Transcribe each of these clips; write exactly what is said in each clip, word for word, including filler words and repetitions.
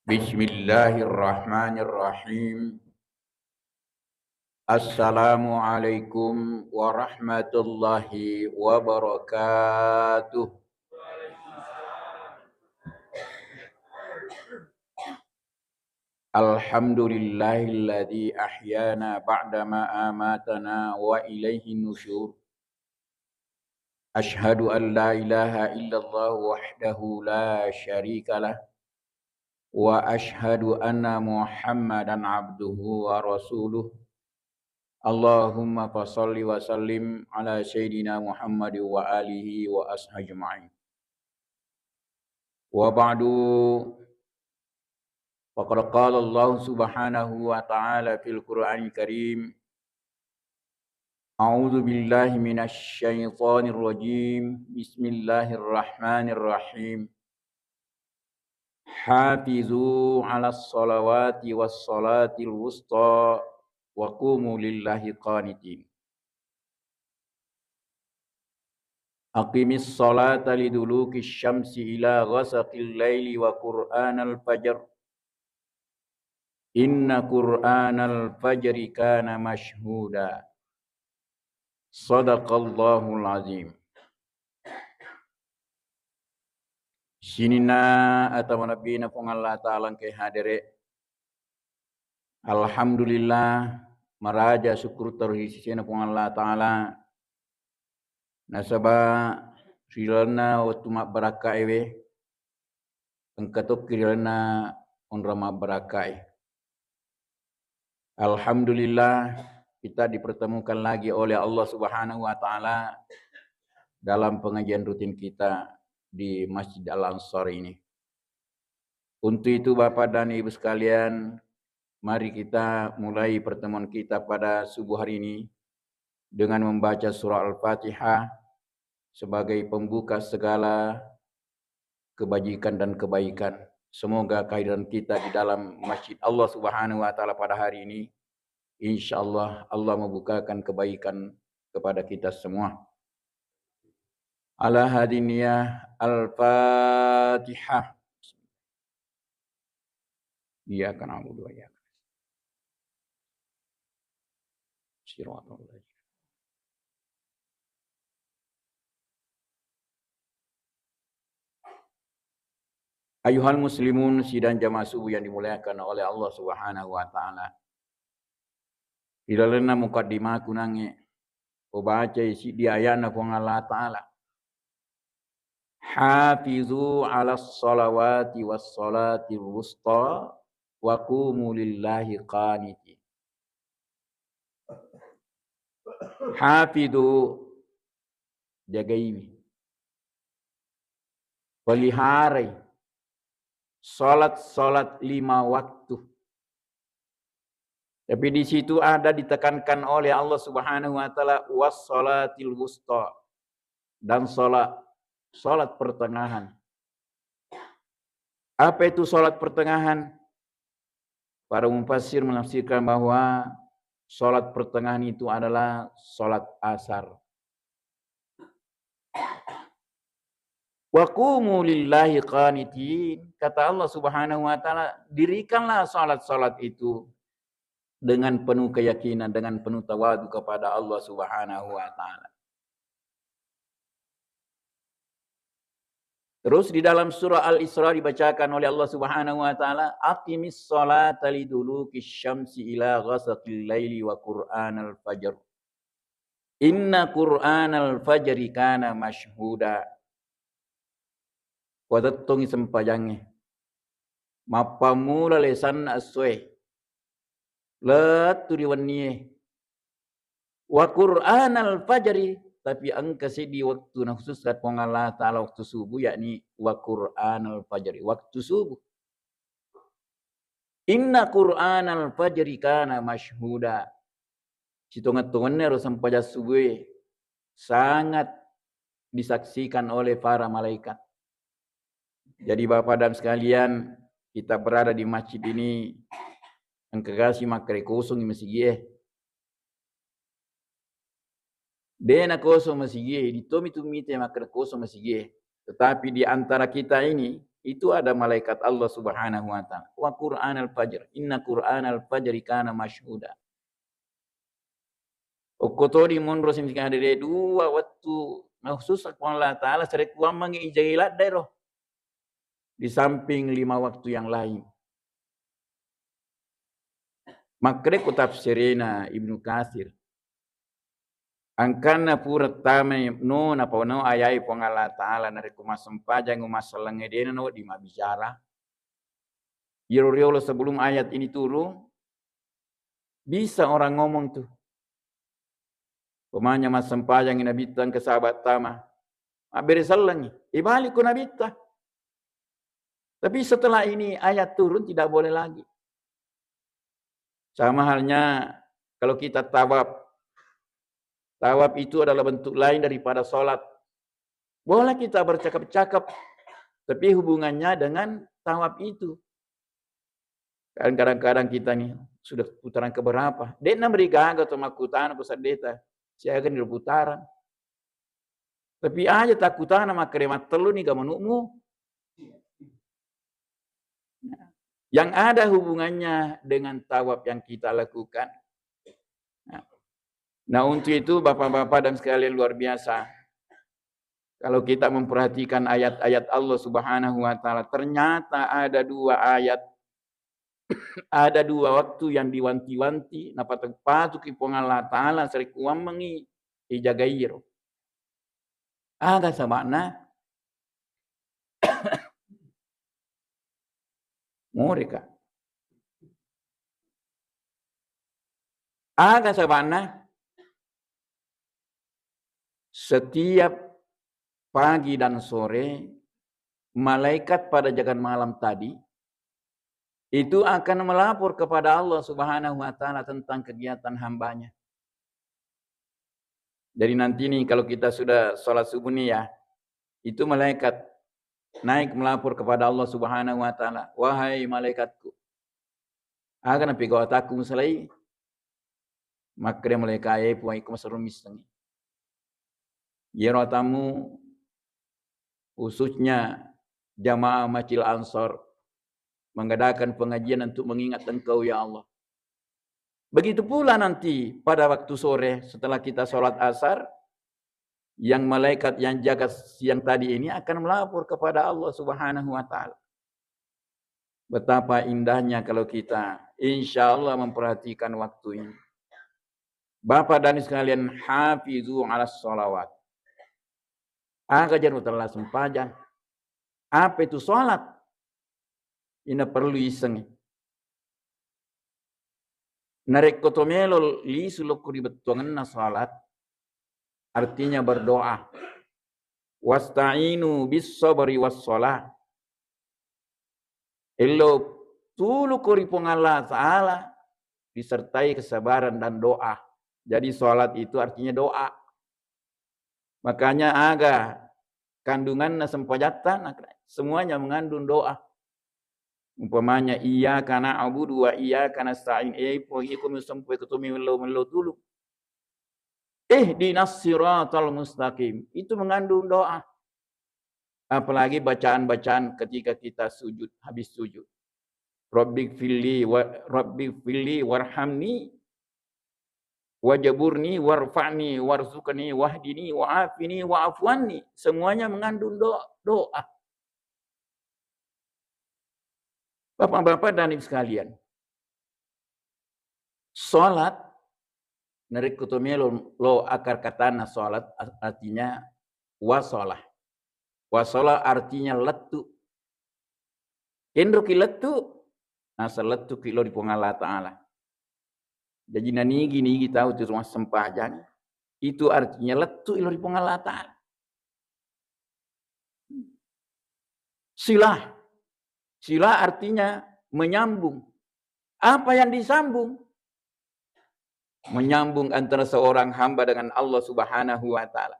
Bismillahirrahmanirrahim. Assalamualaikum warahmatullahi wabarakatuh. Alhamdulillahilladzi ahyana ba'dama amatana wa ilaihin nusyur. Asyhadu an la ilaha illallah wahdahu la syarikalah, wa asyhadu anna Muhammadan abduhu wa rasuluh. Allahumma fasalli wa sallim ala sayyidina Muhammad wa alihi wa ashabihi ajma'in. Wa ba'du, faqad qala Allah subhanahu wa ta'ala fil Qur'anil Karim, A'udzu billahi minasy syaithanir rajim. Bismillahirrahmanirrahim. Hafizu 'alas shalawati was shalatil wusta wa qumu lillahi qanitin. Aqimis shalata liduluki syamsi ila ghasaqil laili wa qur'anal fajr. Inna qur'anal fajri kana masyhuda. Sadaqallahul azim. Sininna ata malebbina Puang Allah Ta'ala engkae hadere. Alhamdulillah, maraja syukur terus ri sesena Puang Allah Ta'ala. Nasaba ri lalenna wettu mabbarakkaewe, engka tokki ri lalenna onrong mabbarakkae. Alhamdulillah, kita dipertemukan lagi oleh Allah Subhanahu wa Ta'ala dalam pengajian rutin kita di Masjid Al-Ansar ini. Untuk itu, Bapak dan Ibu sekalian, mari kita mulai pertemuan kita pada subuh hari ini dengan membaca surah Al-Fatihah sebagai pembuka segala kebajikan dan kebaikan. Semoga kehadiran kita di dalam Masjid Allah Subhanahu wa Ta'ala pada hari ini, insya Allah, Allah membukakan kebaikan kepada kita semua. Ala hadiniyah, Al-Fatihah. Iyyaka na'budu wa iyyaka nasta'in. Shiratal ladzina. Ayuhal muslimun, sidang jamaah subuh yang dimuliakan oleh Allah Subhanahu wa Ta'ala. Ri lalenna mukaddimaku nangnge, ubacai siddi ayatna Puang Allah Ta'ala. Hafizu 'alas shalawati was shalatil wusta wa qumu lillahi qanitin. Hafizu, jagaiwi. Peliharai salat-salat lima waktu. Tapi di situ ada ditekankan oleh Allah Subhanahu wa Ta'ala, "Was salatil wusta," dan salat, salat pertengahan. Apa itu salat pertengahan? Para mufassir menafsirkan bahwa salat pertengahan itu adalah salat asar. "Wa qumu lillahi qanitin," kata Allah Subhanahu wa Ta'ala, dirikanlah salat-salat itu dengan penuh keyakinan, dengan penuh tawadu kepada Allah Subhanahu wa Ta'ala. Terus di dalam surah Al-Isra dibacakan oleh Allah Subhanahu wa Ta'ala, "Aqimis salata liduluki syamsi ila ghasaqil laili wa qur'anal fajr. Inna qur'anal fajri kana masyhuda." Watettongi sempajangnge. Mappammula lesanna essoe lettu ri wennie. Wa qur'anal fajri, tapi engka seddi waktu nakhususkan Puang Allah Ta'ala waktu subuh, yakni wa qur'anal fajri, waktu subuh. Inna qur'anal fajri kana masyhuda. Sitongeng-tongenna ro sempajang subuhe sangat disaksikan oleh para malaikat. Jadi, Bapak dan sekalian, kita berada di masjid ini, engka gasi makkeda kosong masigie. Dena kosong masigie, ditomi tu mite makkeda kosong masigie. Tetapi di antara kita ini, Itu ada malaikat Allah Subhanahu wa Ta'ala. "Wa Qur'anal fajr, inna Qur'anal fajri kana masyhuda." Okko toni monro sing hadere dua wettu nakhusus Puang Allah Ta'ala sarekkuammengngi ijai ladde ro di samping lima waktu yang lain. Makkeda ko tafsirena Ibnu Katsir, angkanna pura tamai no napano ayai Puang Allah Ta'ala narekko massempajang massellengnge dena no di mabbicara. Iyaro riolo sebelum ayat ini turun, bisa orang ngomong tuh. Pemanya massempajangi Nabitta engka sahabat tama. Mabbere sellengngi. Ibalik ko Nabitta. Tapi setelah ini ayat turun tidak boleh lagi. Sama halnya kalau kita tawaf. Tawaf itu adalah bentuk lain daripada sholat. Boleh kita bercakap-cakap, tapi hubungannya dengan tawaf itu. Kan kadang-kadang kita nih sudah putaran keberapa? De'na merigaga atau makkutana ko seddeta, siaga ni putaran. Tapi aja takkutana makkeda mattellu ni ga manu'mu. Yang ada hubungannya dengan tawaf yang kita lakukan. Nah, nah, untuk itu Bapak-bapak dan sekalian luar biasa. Kalau kita memperhatikan ayat-ayat Allah Subhanahu wa Ta'ala, ternyata ada dua ayat, ada dua waktu yang diwanti-wanti, napatu-patuki Puang Allah Ta'ala sarekkuammengngi ijagai ro. Aga saba'na? Moreka. Aga saba'na? Setiap pagi dan sore, malaikat pada jagat malam tadi itu akan melapor kepada Allah Subhanahu wa Ta'ala tentang kegiatan hambanya. Jadi nanti nih, kalau kita sudah sholat subuh nih ya, itu malaikat naik melapor kepada Allah Subhanahu wa Ta'ala, "Wahai malaikatku, aga napigau atakku musalai?" Makkeda malaikat, "E Puang, iko maserro missengngi. Iyaro atammu, khususnya jamaah Masjid Ansor, mengadakan pengajian untuk mengingat Engkau, ya Allah." Begitu pula nanti pada waktu sore setelah kita sholat asar, yang malaikat yang jaga siang tadi ini akan melapor kepada Allah Subhanahu wa Ta'ala. Betapa indahnya kalau kita, insya Allah, memperhatikan waktu ini. Bapak dan Ibu sekalian, hafizu ala sholawat. Aga jaro tella sempajang. Apa itu sholat? Ina perlu iseng. Narekko to melo lisu lokko ri bettuangenna sholat, artinya berdoa. "Wasta'inu bis sabri was shalah." Ello tuluko ri Puang Allah Ta'ala disertai kesabaran dan doa. Jadi sholat itu artinya doa. Makanya aga kandunganna sempajatta, semuanya mengandung doa. Umpamanya, "Iyyaka na'budu wa iyyaka nasta'in." Eh, Puang, iko mi sempoi, iko to mi mello-mello tulung. "Ihdinas siratal mustaqim." Itu mengandung doa. Apalagi bacaan-bacaan ketika kita sujud, habis sujud. "Rabbi firli wa, Rabbi firli warhamni, wajburni, warfa'ni, warzuqni, wahdini, wa'afini, wa'fu anni." Semuanya mengandung do-, doa. Bapak-bapak dan Ibu sekalian, sholat, narekko to melo lo akar katana sholat, artinya wasalah. Wasalah artinya lettu. Kenroki lettu, nasa lettuki lo ri Puang Allah Ta'ala. Jadi nanigi-nigi tau tu massempajang, itu artinya lettu lo ri Puang Allah Ta'ala. Silah. Silah artinya menyambung. Apa yang disambung? Menyambung antara seorang hamba dengan Allah Subhanahu wa Ta'ala.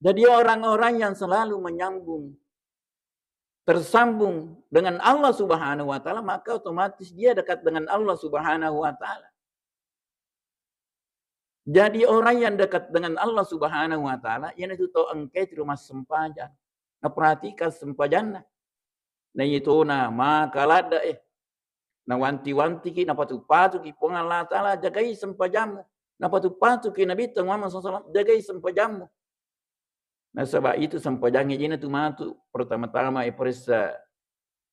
Jadi orang-orang yang selalu menyambung, tersambung dengan Allah Subhanahu wa Ta'ala, maka otomatis dia dekat dengan Allah Subhanahu wa Ta'ala. Jadi orang yang dekat dengan Allah Subhanahu wa Ta'ala, iyanatu tau engkae tiro massempajang. naperhatikan sempajanna. Na iyatona maka ladde'e, nawanti-wantiki, napatu-patuki Puang Allah Ta'ala, jagai sempajammu. Napatu-patuki Nabitta Muhammad sallallahu alaihi wasallam, jagai sempajammu. Nasaba itu sempajangnge jena tu matu pertama-tama iparessa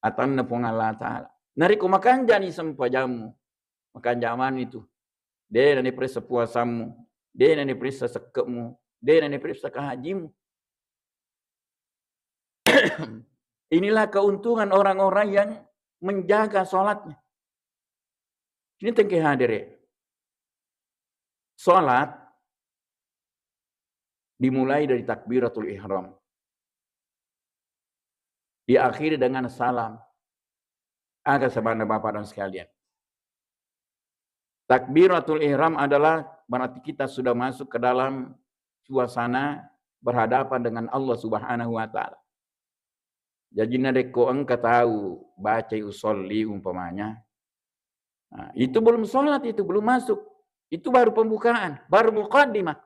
atanna Puang Allah Ta'ala. Narekko makanjani sempajammu, makanja mani tu. De' naniparessa puasammu, de' naniparessa sekke'mu, de' naniparessa kahajimmu. Inilah keuntungan orang-orang yang menjaga sholatnya. Ini tengke hadere. Sholat dimulai dari takbiratul ihram. Diakhiri dengan salam. Aga sebenarnya Bapak dan sekalian. Takbiratul ihram adalah berarti kita sudah masuk ke dalam suasana berhadapan dengan Allah Subhanahu wa Ta'ala. Jadi narekko engka tau bacai usolli umpamanya, nah, itu belum sholat, itu belum masuk. Itu baru pembukaan, baru muqaddimah.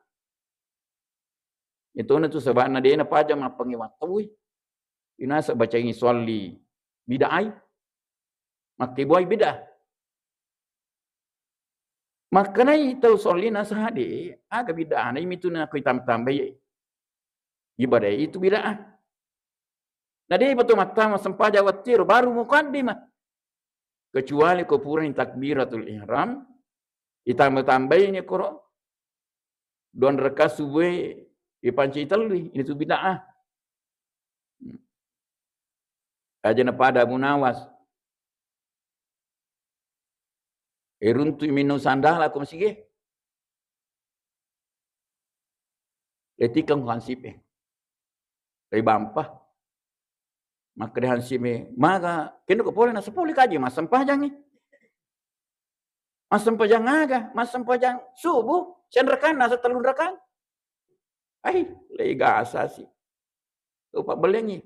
Itu na tu sebabna de' napaja mappangi wattawui. Inasa bacaingi usolli bid'ah. Makkebuai bid'ah. Makkenai tau solli nasade, aga bid'ah, na imitu na kui tam-, tambai ibadah itu bid'ah. Na de' pa to mattama sempajang wattiro, baru mukaddimah. Kecuali ko purani takbiratul ihram, itambah-tambaini koro dua rakaat subuh e, ipanci tellui, ini tu bid'ah. Aja na pada munawas. E, runtu minno sandala ko masigi. Letikeng hansip e. Ribampa. Makkeda hansip e, maga, kendo ko pole na sepuluh kaji, massempajangi. Massempajang aga? Massempajang subuh, siang rakaat, nasa tellung rakaat. Ai, lei gasa si. Lupa belengi.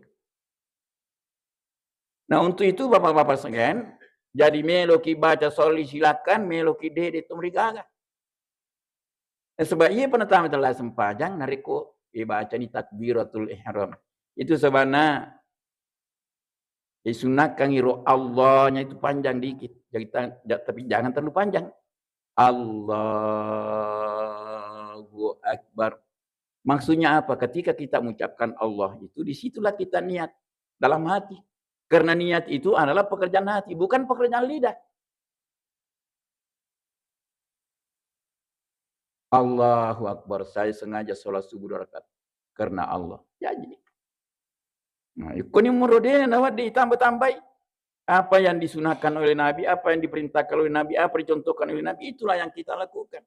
Nah, untuk itu Bapak-bapak sekalian, jadi meloki baca sholli silakan, meloki dede tu merigaga. Eh, sebab iya penetama telah sempajang, narekko ibacani takbiratul ihram. Itu sebabna disunahkan iro Allahnya itu panjang dikit. Jadi, ta-, ja-, tapi jangan terlalu panjang. Allahu Akbar. Maksudnya apa? Ketika kita mengucapkan Allah itu, di situlah kita niat dalam hati. Karena niat itu adalah pekerjaan hati, bukan pekerjaan lidah. Allahu Akbar, saya sengaja sholat subuh dua rakaat karena Allah. Jadi, nah, ikkoni muro de' nawadde ditambah-tambahi. Apa yang disunahkan oleh Nabi, apa yang diperintahkan oleh Nabi, apa dicontohkan oleh Nabi, itulah yang kita lakukan.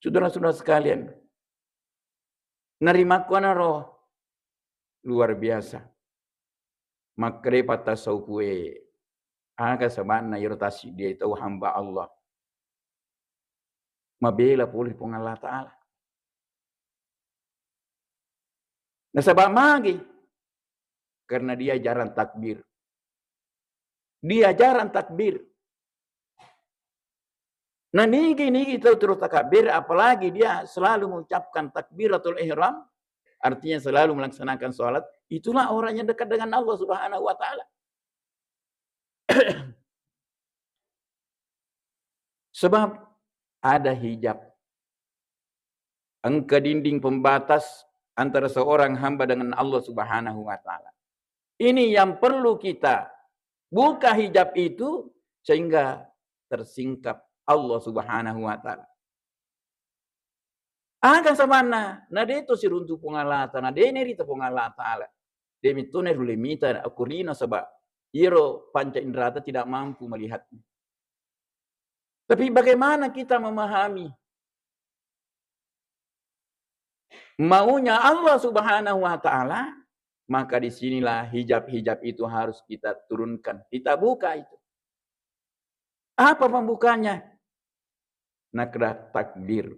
Saudara-saudara sekalian, narimakkuanaro luar biasa. Makkedai pattassau kue, aga saba'na iyaro tassiddi tau hamba Allah mabela pole ri Puang Allah Ta'ala. Nasaba magi? Karena dia jarang takbir. Dia jarang takbir. Nah, nigi-nigi tau terus takbir, apalagi dia selalu mengucapkan takbiratul ihram, artinya selalu melaksanakan sholat, itulah orang yang dekat dengan Allah Subhanahu wa Ta'ala. Sebab ada hijab. Engka dinding pembatas antara seorang hamba dengan Allah Subhanahu wa Ta'ala. Ini yang perlu kita buka hijab itu sehingga tersingkap Allah Subhanahu wa Ta'ala. Aga sabanna, na de to siruntu Puang Allah Ta'ala, na de nerita Puang Allah Ta'ala. De mitu ne rulle mita akurina saba iro panca indrata tidak mampu melihatnya. Tapi bagaimana kita memahami maunya Allah Subhanahu wa Ta'ala, maka disinilah hijab-hijab itu harus kita turunkan, kita buka itu. Apa pembukanya? Nakda takbir.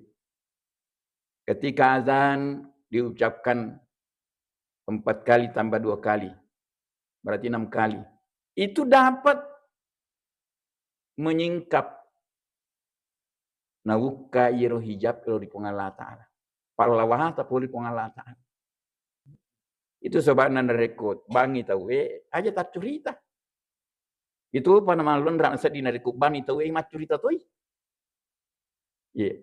Ketika azan diucapkan empat kali tambah dua kali, berarti enam kali. Itu dapat menyingkap, nabukka iyaro hijab ero ri Puang Allah Ta'ala. Pallawata pole Puang Allah Ta'ala. Itu sebabna narekko bangngi tauwe, aja taccurita. Itu pa namallonra seddi narekko bangngi tauwe maccurita toi. Iya.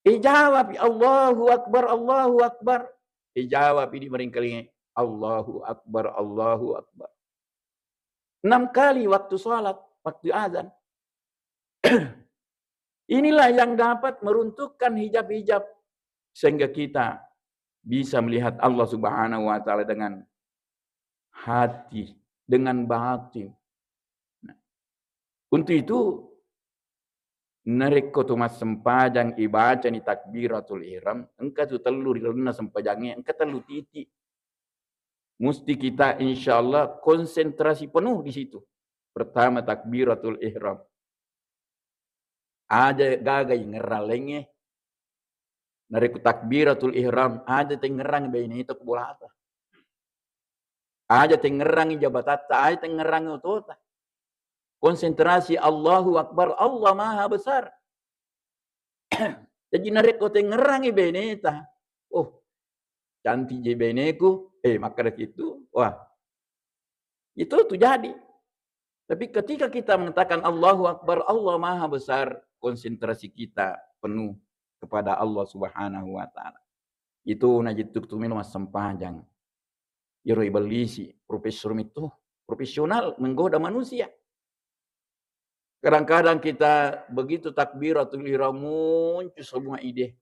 Ijawabi, "Allahu Akbar, Allahu Akbar." Ijawabi di maringkalinge, "Allahu Akbar, Allahu Akbar." Enam kali waktu sholat, waktu azan. Inilah yang dapat meruntuhkan hijab-hijab sehingga kita bisa melihat Allah Subhanahu wa Ta'ala dengan hati, dengan batin. Nah, untuk itu, narekko tu massempajang ibacani takbiratul ihram, engka tu tellu ri lalenna sempajangnge, engka tellu titik. Musti kita, insya Allah, konsentrasi penuh di situ. Pertama, takbiratul ihram. Aja gagai ngerrang laingnge. Narekko takbiratul ihram, aja tengngerang beneta ku bolata. Aja tengngerang jabatatta, aja tengngerang otota. Konsentrasi, Allahu Akbar, Allah Maha Besar. Jadi narekko tengngerangi beneta, "Oh, cantik je beneku," eh, makkeda kitu, wah, itu tu jadi. Tapi ketika kita mengatakan, "Allahu Akbar, Allah Maha Besar," konsentrasi kita penuh kepada Allah Subhanahu wa Ta'ala. Itu najittuk tu melo massempajang. Iyaro ibellisi, profesor mitu, profesional menggoda manusia. Kadang-kadang kita begitu takbiratul ihram, muncul semua ide.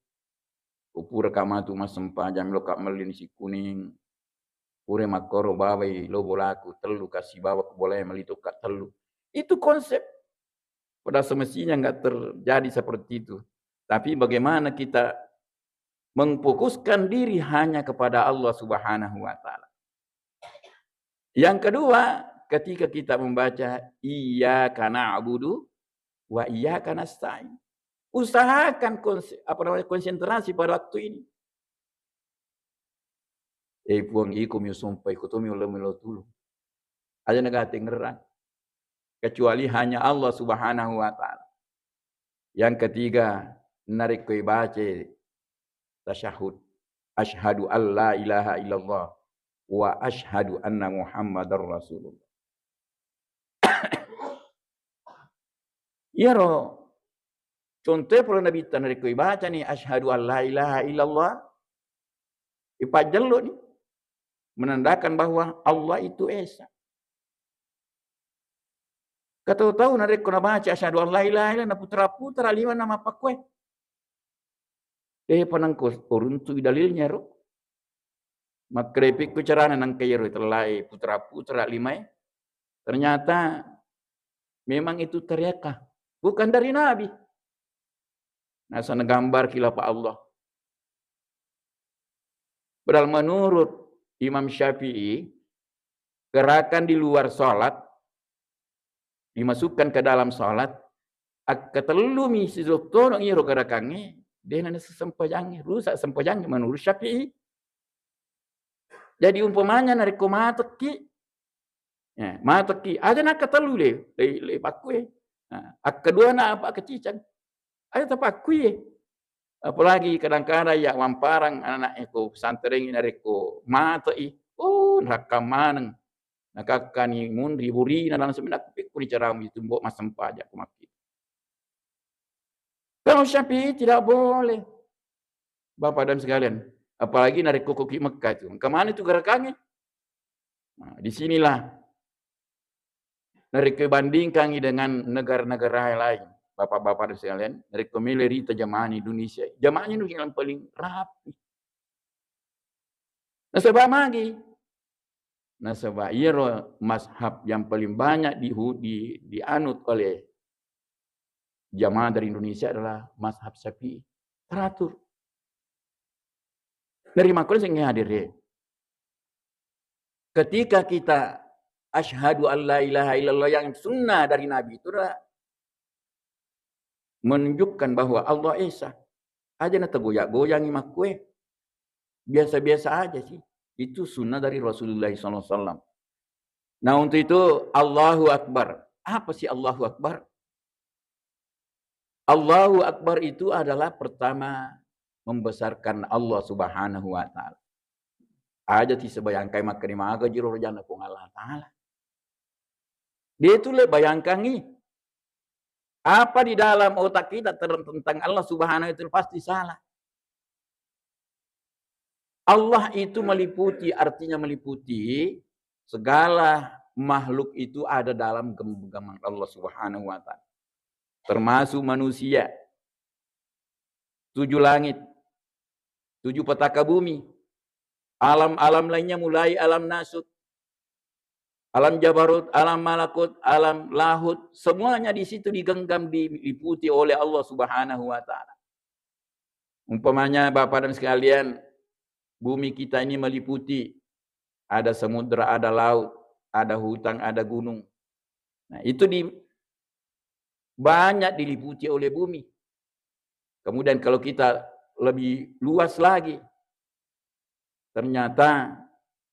Ko pura ka matu massempajang, melo ka melli nasi kuning. Pura makkoro, babai lo bolaku tellu, kasi bawa ku bolae, melli tokka tellu. Itu konsep. Padahal semestinya nggak terjadi seperti itu. Tapi bagaimana kita memfokuskan diri hanya kepada Allah Subhanahu wa Ta'ala. Yang kedua, ketika kita membaca, "Iyyaka na'budu wa iyyaka nasta'in." Usahakan konse-, apa namanya, konsentrasi pada waktu ini. "Eh, Puang, iko mi usompa, iko to mi uleng melo tulung." Aja naga tengngerang. Kecuali hanya Allah Subhanahu wa Ta'ala. Yang ketiga, narekko ibaca tasyahud, "Asyhadu an la ilaha illallah wa asyhadu anna Muhammadar Rasulullah." Iyaro contoh pole Nabitta, narekko ibacani, "Asyhadu an la ilaha illallah," ipajjelloni, menandakan bahwa Allah itu esa. Katau-tau narekko nabaca, "Asyhadu an la ilaha illallah," naputara-putara lima na mappakkue. Depa nengko uruntu dalilnya ro. Makkerepikku carana nengka iyaro tellae putara-putara limae. Ternyata memang itu teriakah, bukan dari Nabi. Nasa nagambar khilafah Allah. Padahal menurut Imam Syafi'i, gerakan di luar salat, dimasukkan ke dalam salat, akkatellumi sidottono iro gerakangnge, dena nasesempajangnge, rusak sempajangnge menurut Syafi'i. Jadi umpamanya narekko matekki, ya, matekki, aja nakkatellu le, le, le pakkue. Nah, akkadua na apa kecicang. Aja tapakkui. Apalagi kadang-kadang ya wamparang anak-anak ko pesantren narekko matei, oh, narakka maneng. Nakakkani munri burina langsung nakkupikku ni caramu itu mbok massempajang ko makki. Kalau Syafi'i tidak boleh. Bapak dan sekalian, apalagi narekko koki Mekah itu. Engka mana itu gerakannya? Nah, disinilah narekko bandingkangi dengan negara-negara lain, Bapak-bapak dan sekalian, narekko mele rita jamaah Indonesia, jamaahnya nu yang paling rapi. Nasaba magi? Nasaba iyaro mazhab yang paling banyak di, di, dianut oleh jamaah dari Indonesia adalah mazhab Syafi'i. Teratur. Nerima kau sing hadir ya. Ketika kita asyhadu an la ilaha illallah yang sunnah dari Nabi itu adalah menunjukkan bahwa Allah Esa. Aja na tegoyak-goyangi makkue. Biasa-biasa aja sih. Itu sunnah dari Rasulullah sallallahu alaihi wasallam. Nah, untuk itu Allahu Akbar. Apa sih Allahu Akbar? Allahu Akbar itu adalah pertama membesarkan Allah Subhanahu wa Ta'ala. Aja tisebayangkai makkeda maga jiro rojanna Puang Allah Ta'ala. Dia itu le bayangkangi. Apa di dalam otak kita ter-, tentang Allah Subhanahu wa Ta'ala pasti salah. Allah itu meliputi, artinya meliputi segala makhluk itu ada dalam genggaman Allah Subhanahu wa Ta'ala. Termasuk manusia, tujuh langit, tujuh petaka bumi, alam-alam lainnya mulai alam nasut, alam jabarut, alam malakut, alam lahut, semuanya di situ digenggam, diliputi oleh Allah Subhanahu wa Ta'ala. Umpamanya, Bapak dan sekalian, bumi kita ini meliputi, ada samudra, ada laut, ada hutan, ada gunung. Nah, itu di, banyak diliputi oleh bumi. Kemudian kalau kita lebih luas lagi, ternyata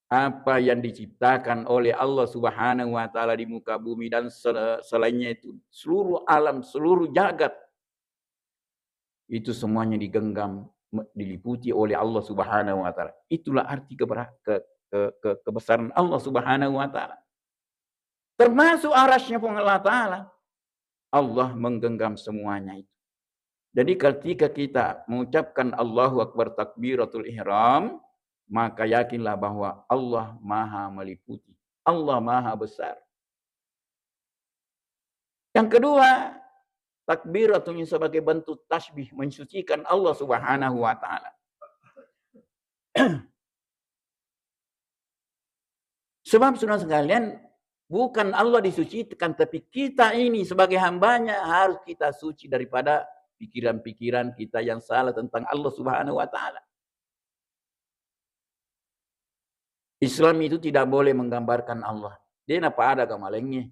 apa yang diciptakan oleh Allah Subhanahu wa Ta'ala di muka bumi dan se-, selainnya itu, seluruh alam, seluruh jagat, itu semuanya digenggam, me-, diliputi oleh Allah Subhanahu wa Ta'ala. Itulah arti kebera-, ke-, ke-, ke-, kebesaran Allah Subhanahu wa Ta'ala. Termasuk arasnya Puang Allah Ta'ala. Allah menggenggam semuanya itu. Jadi ketika kita mengucapkan Allahu Akbar takbiratul ihram, maka yakinlah bahwa Allah Maha Meliputi. Allah Maha Besar. Yang kedua, takbiratul ihram sebagai bentuk tasbih, mensucikan Allah Subhanahu wa Ta'ala. Sebab, saudara sekalian, bukan Allah disucikan, tapi kita ini sebagai hambanya harus kita suci daripada pikiran-pikiran kita yang salah tentang Allah Subhanahu wa Ta'ala. Islam itu tidak boleh menggambarkan Allah. Dia napa ada agama lainnya.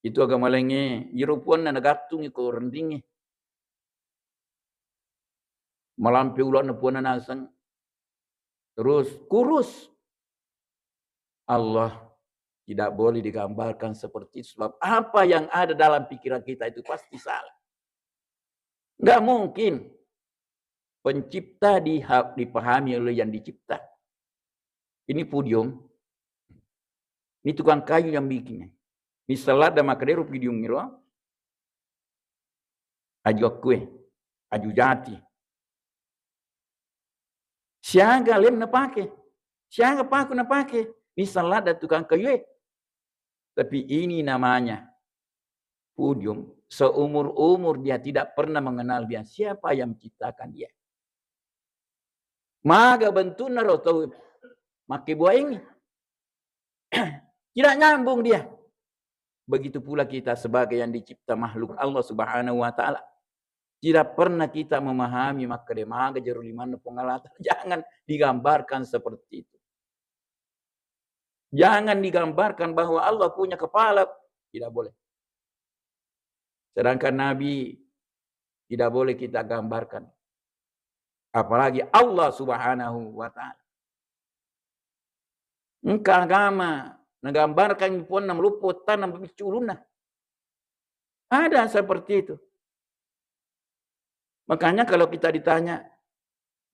Itu agama lainnya, iro puanna nagattungi ko rendingi. Malampe ulana puanna naseng. Terus kurus. Allah tidak boleh digambarkan seperti itu, sebab apa yang ada dalam pikiran kita itu pasti salah. Nggak mungkin pencipta diha-, dipahami oleh yang dicipta. Ini podium, ini tukang kayu yang bikinnya. Ini selat dan makadero podium ini loh. Aju akkue, aju jati. Siaga lem napake, siaga paku napake, misal ladda tukang kayue. Tapi ini namanya podium, seumur-umur dia tidak pernah mengenal dia, siapa yang menciptakan dia. Maga bentukna ro tau makke buaengngi. Tidak nyambung dia. Begitu pula kita sebagai yang dicipta makhluk Allah Subhanahu wa Ta'ala. Tidak pernah kita memahami makkeda maga jero limanna Puang Allah Ta'ala. Jangan digambarkan seperti itu. Jangan digambarkan bahwa Allah punya kepala. Tidak boleh. Sedangkan Nabi tidak boleh kita gambarkan. Apalagi Allah Subhanahu wa Ta'ala. Engka agama nagambarkan puanna maloppo tanna mabiccu ulunna. Ada seperti itu. Makanya kalau kita ditanya,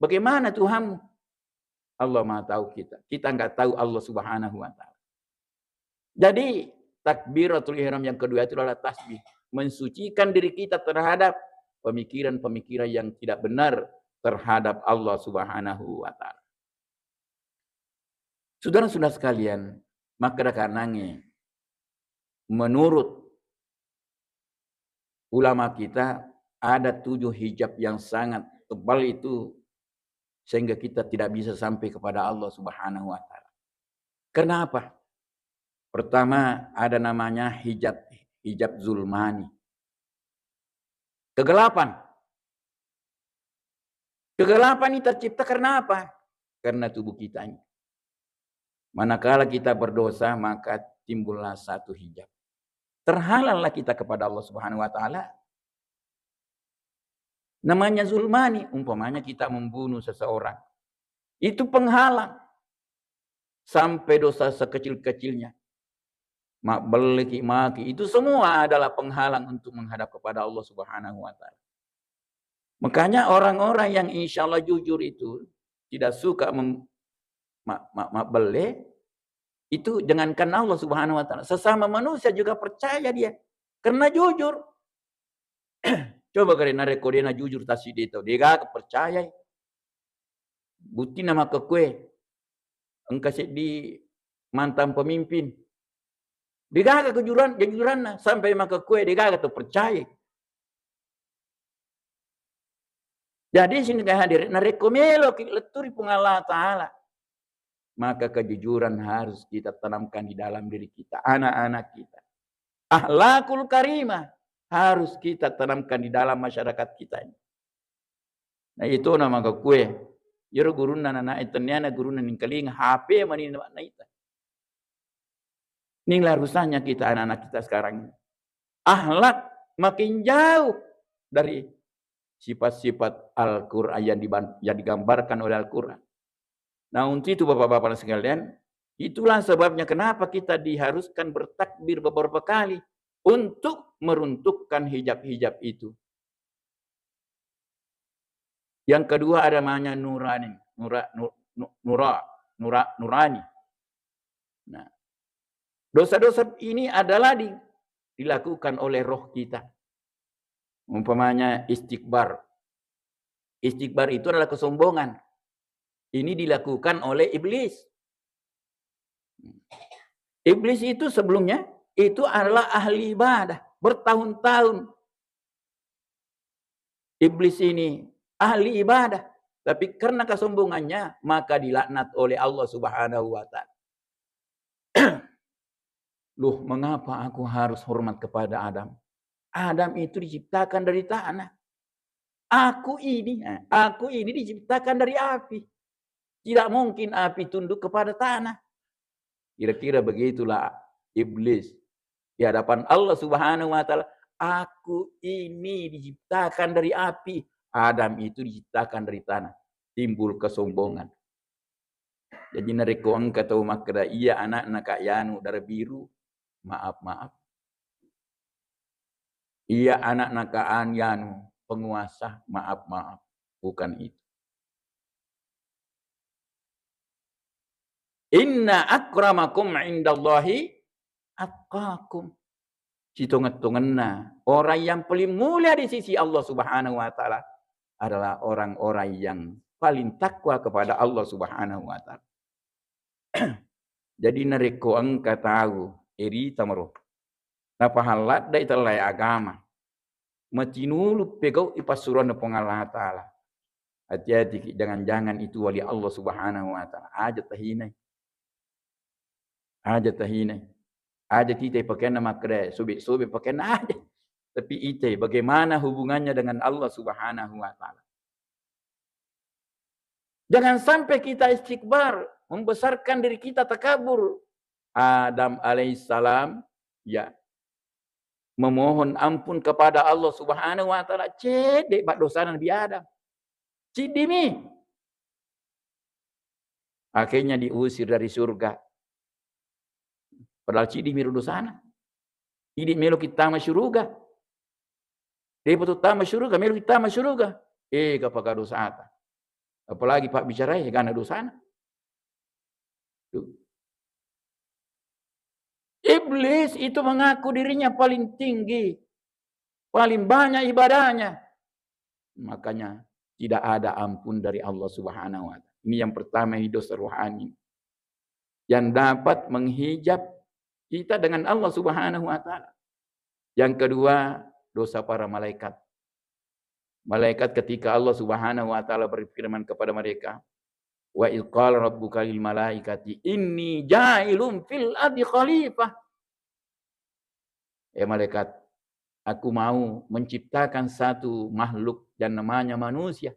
"Bagaimana Tuhanmu?" Allah Maha tahu kita. Kita nggak tahu Allah Subhanahu wa Ta'ala. Jadi, takbiratul ihram yang kedua itu adalah tasbih, mensucikan diri kita terhadap pemikiran-pemikiran yang tidak benar terhadap Allah Subhanahu wa Ta'ala. Saudara-saudara sekalian, maka karena menurut ulama kita, ada tujuh hijab yang sangat tebal itu, sehingga kita tidak bisa sampai kepada Allah Subhanahu wa Ta'ala. Kenapa? Pertama, ada namanya hijab, hijab zulmani. Kegelapan. Kegelapan ini tercipta karena apa? Karena tubuh kita ini. Manakala kita berdosa, maka timbullah satu hijab. Terhalallah kita kepada Allah Subhanahu wa Ta'ala. Namanya zulmani, umpamanya kita membunuh seseorang. Itu penghalang. Sampai dosa sekecil-kecilnya. Mabbelleki maki, itu semua adalah penghalang untuk menghadap kepada Allah Subhanahu wa Ta'ala. Makanya orang-orang yang insya Allah jujur itu tidak suka mem-, ma-, ma-, mabbelle, itu jangankan Allah Subhanahu wa Ta'ala, sesama manusia juga percaya dia karena jujur. Coba kare narekko de' na jujur tassiddi tau, de' gaga percayai. Buttina makkekkoe engka seddi mantan pemimpin, de' gaga kejujuran, kejujuranna, sampai makkekkoe de' gaga tau percayai. Jadi, sini hadirin, narekko meloki lettu ri Puang Allah Ta'ala, maka kejujuran harus kita tanamkan di dalam diri kita, anak-anak kita. Akhlakul karimah harus kita tanamkan di dalam masyarakat kita ini. Nah, itu nama kue. Iyaro gurunna nanae, tenniana gurunna ningkalinga, H P mani naita. Inilah rusaknya kita, anak-anak kita sekarang ini. Akhlak makin jauh dari sifat-sifat Al-Quran yang diban-, yang digambarkan oleh Al-Quran. Nah, untuk itu, Bapak-bapak sekalian, itulah sebabnya kenapa kita diharuskan bertakbir beberapa kali untuk meruntuhkan hijab-hijab itu. Yang kedua ada namanya nurani, nura-, nu-, nu-, nura-, nura-, nurani. Nah, dosa-dosa ini adalah di-, dilakukan oleh roh kita. Umpamanya istikbar. Istikbar itu adalah kesombongan. Ini dilakukan oleh iblis. Iblis itu sebelumnya itu adalah ahli ibadah, bertahun-tahun iblis ini ahli ibadah, tapi karena kesombongannya, maka dilaknat oleh Allah Subhanahu wa Ta'ala. "Loh, mengapa aku harus hormat kepada Adam? Adam itu diciptakan dari tanah. Aku ini, eh, aku ini diciptakan dari api. Tidak mungkin api tunduk kepada tanah." Kira-kira begitulah iblis di hadapan Allah Subhanahu wa Ta'ala. "Aku ini diciptakan dari api, Adam itu diciptakan dari tanah." Timbul kesombongan. Jadi, narekko engka tau makkeda, "Iya anakna Kak Yanu dara biru," maaf-maaf. "Iya anakna Kak An-, Yanu penguasa," maaf-maaf. Bukan itu. "Inna akramakum indallahi atqakum." Sitongeng-tongenna, orang yang paling mulia di sisi Allah Subhanahu wa Ta'ala adalah orang-orang yang paling takwa kepada Allah Subhanahu wa Ta'ala. Jadi, narekko engka tau, eh, rita maro, napahang ladde'i tellae agama, matinulu pegau'i passuroanna Puang Allah Ta'ala, hati-hatiki, jangan-jangan itu wali Allah Subhanahu wa Ta'ala. Aja tahinai. Aja tahinai. Aja tita pakaianna makkeda, sobe-sobe pakaianna, aja. Tapi itai bagaimana hubungannya dengan Allah Subhanahu wa Ta'ala. Jangan sampai kita istikbar, membesarkan diri kita, takabur. Adam alaihissalam, ya, memohon ampun kepada Allah Subhanahu wa Ta'ala, cedde' pa dosana Nabi Adam. Ciddimi. Akhirnya diusir dari surga. Padahal ciddimi ro dosana. Idi' meloki tama suruga. De'pa tu tama suruga, meloki tama suruga. Eh, gapaka dosata. Apalagi pabbicarai, egana dosana. Tuh. Iblis itu mengaku dirinya paling tinggi, paling banyak ibadahnya. Makanya tidak ada ampun dari Allah Subhanahu wa Ta'ala. Ini yang pertama, ini dosa rohani yang dapat menghijab kita dengan Allah Subhanahu wa Ta'ala. Yang kedua, dosa para malaikat. Malaikat, ketika Allah Subhanahu wa Ta'ala berfirman kepada mereka, "Wa idz qala rabbuka lil malaikati inni ja'ilun fil ardi khalifah." Eh, malaikat, aku mau menciptakan satu makhluk yang namanya manusia.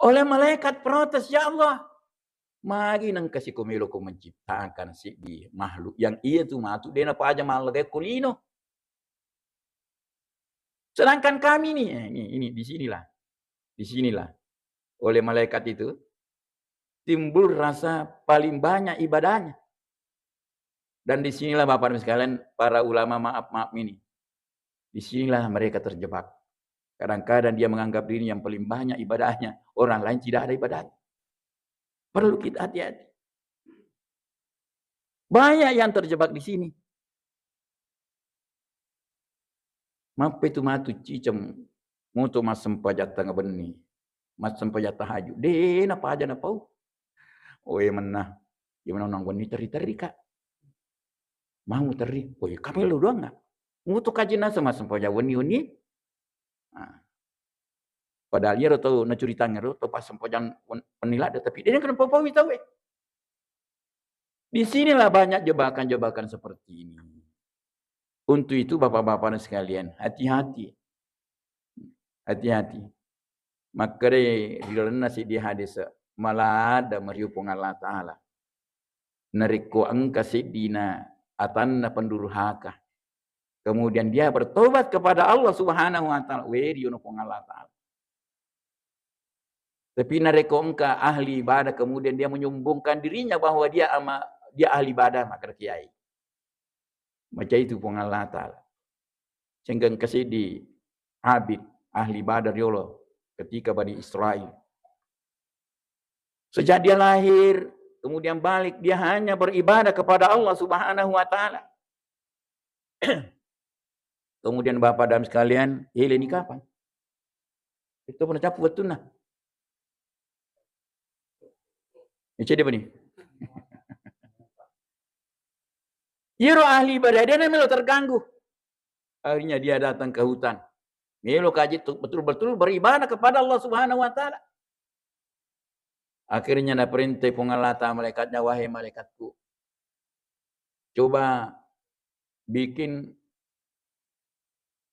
Oleh malaikat protes, "Ya Allah, magi nengka siko meloko menciptakan siddi makhluk yang iya tu matu de' napaja mallaga ko lino? Sedangkan kami ni," eh, ini, ini, di sinilah, di sinilah oleh malaikat itu timbul rasa paling banyak ibadahnya. Dan di sinilah, Bapak Ibu sekalian, para ulama maaf-maaf ini, di sinilah mereka terjebak. Kadang-kadang dia menganggap diri yang paling banyak ibadahnya, orang lain tidak ada ibadahnya. Perlu kita hati-hati. Banyak yang terjebak di sini. Mappetu matu ciceng mutu massempajang tengnga benni, massempajang tahajud, de napaja napau. Oe menna, iya menna wenni terri-terri ka. Mau terri, oe kapelo doang nggak? Mutu kaji nasa massempajang wenni-wenni. Nah. Padahal iyaro tau nacuritangngero tau passempajang wen-, wenni ladde, tapi de nengka napau-paui tauwe. Di sinilah banyak jebakan-jebakan seperti ini. Untuk itu, Bapak-bapak sekalian, hati-hati. Hati-hati. Makkedai ri lalenna siddi hadis, malada mariu Puang Allah Ta'ala. Narekko engka seddina atanna pendurhaka, kemudian dia bertobat kepada Allah Subhanahu wa Ta'ala, we, riono Puang Allah Ta'ala. Tapi narekko engka ahli ibadah, kemudian dia menyombongkan dirinya bahwa dia ama-, dia ahli ibadah, maka kiai. Macam itu Puang Allah Ta'ala. Sehingga engka seddi abid ahli ibadah riolo ketika Bani Israel. Sejak dia lahir, kemudian balik, dia hanya beribadah kepada Allah Subhanahu wa Ta'ala. Kemudian Bapak dan sekalian, ele ni kapan? Itu pernah capu wettunna. Ini dia bani. Iyaro ahli ibadah, de namelo terganggu. Akhirnya dia datang ke hutan. Melo kaji tu-, betul-betul beribadah kepada Allah Subhanahu wa Ta'ala. Akhirnya naperintah Puang Allah Ta'ala malaikatnya, "Wahai malaikatku, coba bikin,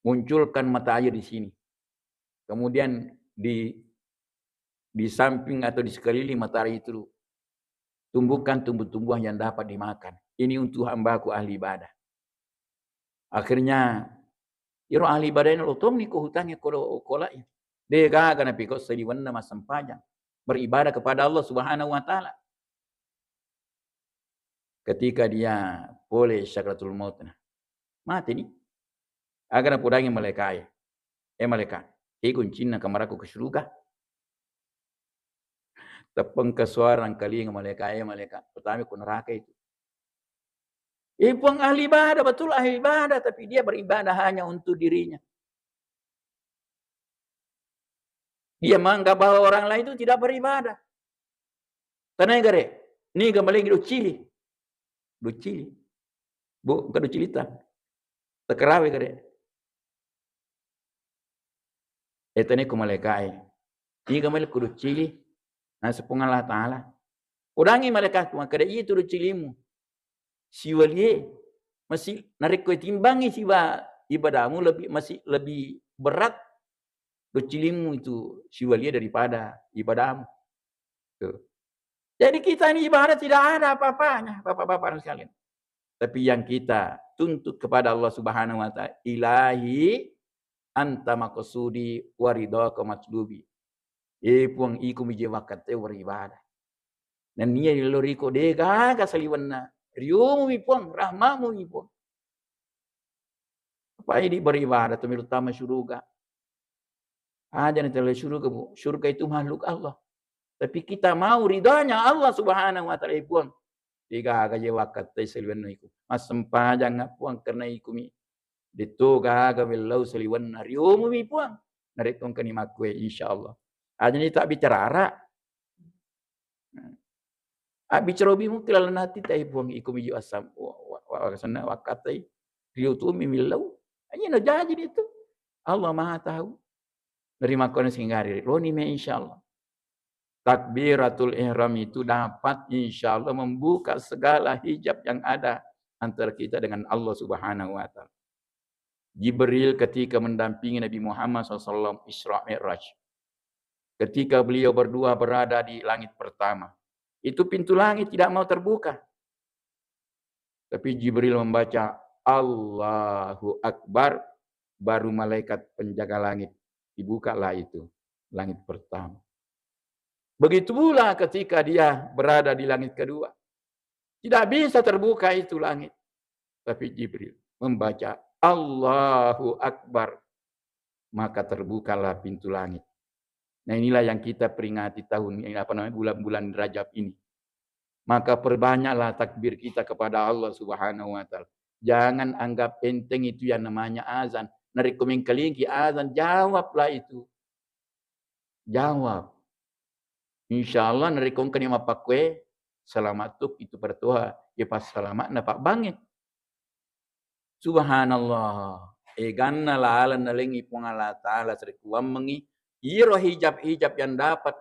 munculkan mata air di sini. Kemudian di, di samping atau di sekeliling mata air itu, tumbuhkan tumbuh-tumbuhan yang dapat dimakan. Ini untuk hambaku ahli ibadah." Akhirnya, iro ahli ibadah ini lo tong ni ko hutangnge ko, ko lai. De gaga napiko saliwenna massempajang, beribadah kepada Allah Subhanahu wa Ta'ala. Ketika dia pole sakratul maut, nah, mati ni. Aga napodangi malaikae, "Eh, malaika, ke kuncinna kamarakku ke suruga?" Teppengka suara nangkalinga malaika, "Eh, malaika, pertama ku neraka itu." Eh, Puang, ahli ibadah, betul ahli ibadah, tapi dia beribadah hanya untuk dirinya. Dia menganggap bahwa orang lain itu tidak beribadah. Tanai gare, niga malengi docili. Docili. Bu, engka docilita. Takarawe gare. Eh, tane ko malaikae. Niga male ko docili. Naseng Puang Allah Ta'ala. Udangi malaikat, makkeda, "Iya tu docilimu. Siwalie, masi, narekko timbangi siba ibadamu lebih, masi, lebih berat docilimu itu siwalie daripada ibadamu." Tuh. Jadi kita ini ibadah tidak ada apa-apanya, Bapak-bapak sekalian. Tapi yang kita tuntut kepada Allah Subhanahu wa Ta'ala, "Ilahi, anta maqsudi wa ridhaka matlubi." Eh, Puang, iko mi je wakkatte beribadah. Nennia ri loriko de gaga saliwenna. Riomumi, Puang, rahmamu mi, Puang. Apa idi beribadah tu milu tama suruga. Aja na tele suruga, Bu. Suruga itu makhluk Allah. Tapi kita mau ridhanya Allah Subhanahu wa Ta'ala, eh, Puang. De gaga je wakkatte saliwenna iko. Massempajang, Puang, karena iko mi. Detto gaga wellau saliwenna, riomumi, Puang. Narekko engkani makkue, insyaallah. Aja ni tak bicara ara. Abbicara obi mungkin lalenna ati, tai Puang, iko mi jo asam, wa-, wa-, wa-, wasenna wakkatai. Riutumi millau. Aja najaji itu. Allah Maha Tahu. Nerima kono singgari. Roni me, insyaallah. Takbiratul ihram itu dapat, insyaallah, membuka segala hijab yang ada antara kita dengan Allah Subhanahu wa Ta'ala. Jibril ketika mendampingi Nabi Muhammad sallallahu alaihi wasallam Isra Mi'raj, ketika beliau berdua berada di langit pertama, itu pintu langit tidak mau terbuka. Tapi Jibril membaca, "Allahu Akbar," baru malaikat penjaga langit dibukalah itu, langit pertama. Begitu pula ketika dia berada di langit kedua. Tidak bisa terbuka itu langit. Tapi Jibril membaca, "Allahu Akbar." Maka terbukalah pintu langit. Nah, inilah yang kita peringati tahun ini, apa namanya, bulan-bulan Rajab ini. Maka perbanyaklah takbir kita kepada Allah Subhanahu wa Ta'ala. Jangan anggap enteng itu yang namanya azan. Narekko mengkalingi azan, jawablah itu. Jawab. Insya Allah, narekko engkani mappakkue, selamat tu itu pertoha, ya pas selamat na pabbange. Subhanallah. Eganna laleng nalengi Puang Allah Ta'ala, serikuammengi. Iro hijab-hijab yang dapat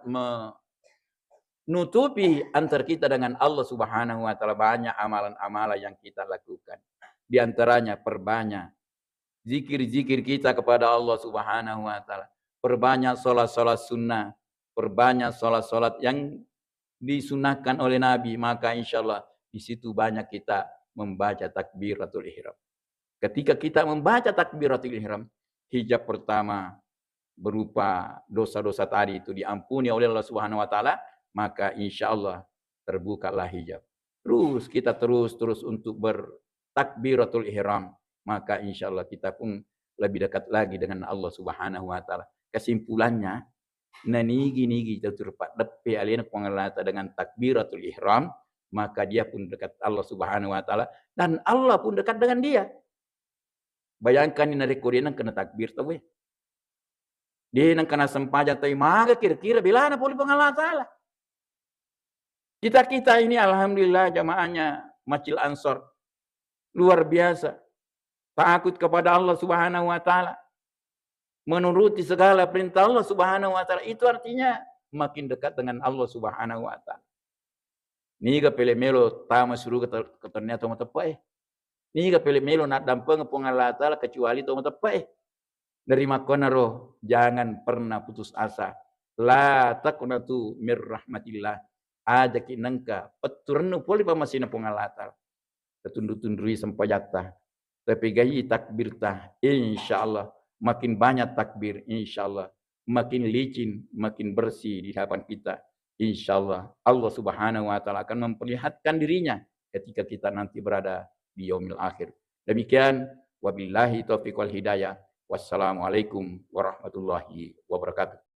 menutupi antara kita dengan Allah Subhanahu wa Ta'ala, banyak amalan-amalan yang kita lakukan. Di antaranya, perbanyak zikir-zikir kita kepada Allah Subhanahu wa Ta'ala. Perbanyak sholat-sholat sunnah, perbanyak sholat-sholat yang disunahkan oleh Nabi, maka insya Allah di situ banyak kita membaca takbiratul ihram. Ketika kita membaca takbiratul ihram, hijab pertama berupa dosa-dosa tadi itu diampuni oleh Allah Subhanahu wa Ta'ala, maka insya Allah terbukalah hijab. Terus kita terus-terus untuk bertakbiratul ihram, maka insya Allah kita pun lebih dekat lagi dengan Allah Subhanahu wa Ta'ala. Kesimpulannya, nanigi-nigi tau terpaddeppe alena Puang Allah Ta'ala dengan takbiratul ihram, maka dia pun dekat Allah Subhanahu wa Ta'ala dan Allah pun dekat dengan dia. Bayangkan ini, narekko dia nengkana takbir tau, eh. Dia nengkana sempajang tau, maga kira-kira belana pole Puang Allah Ta'ala. Kita-kita ini alhamdulillah jamaahnya Masjid Ansor. Luar biasa. Takut kepada Allah Subhanahu wa Ta'ala. Menuruti segala perintah Allah Subhanahu wa Ta'ala. Itu artinya makin dekat dengan Allah Subhanahu wa Ta'ala. Niga pele melo tama suruga ter-, ketornia tau mateppe e. Niga pele melo naddampeng Puang Allah Ta'ala kecuali tau mateppe e. Dari makkonaro, jangan pernah putus asa. La taqnatu mir rahmatillah. Ajaki nengka petturennu pole pammasena Puang Allah Ta'ala. Tatunru-tunrui sempajatta. Tapegai takbirta. Insya Allah. Makin banyak takbir. Insya Allah. Makin licin, makin bersih di hadapan kita. Insya Allah. Allah Subhanahu wa Ta'ala akan memperlihatkan dirinya ketika kita nanti berada di yaumil akhir. Demikian, wabillahi taufiq wal hidayah. Wassalamualaikum warahmatullahi wabarakatuh.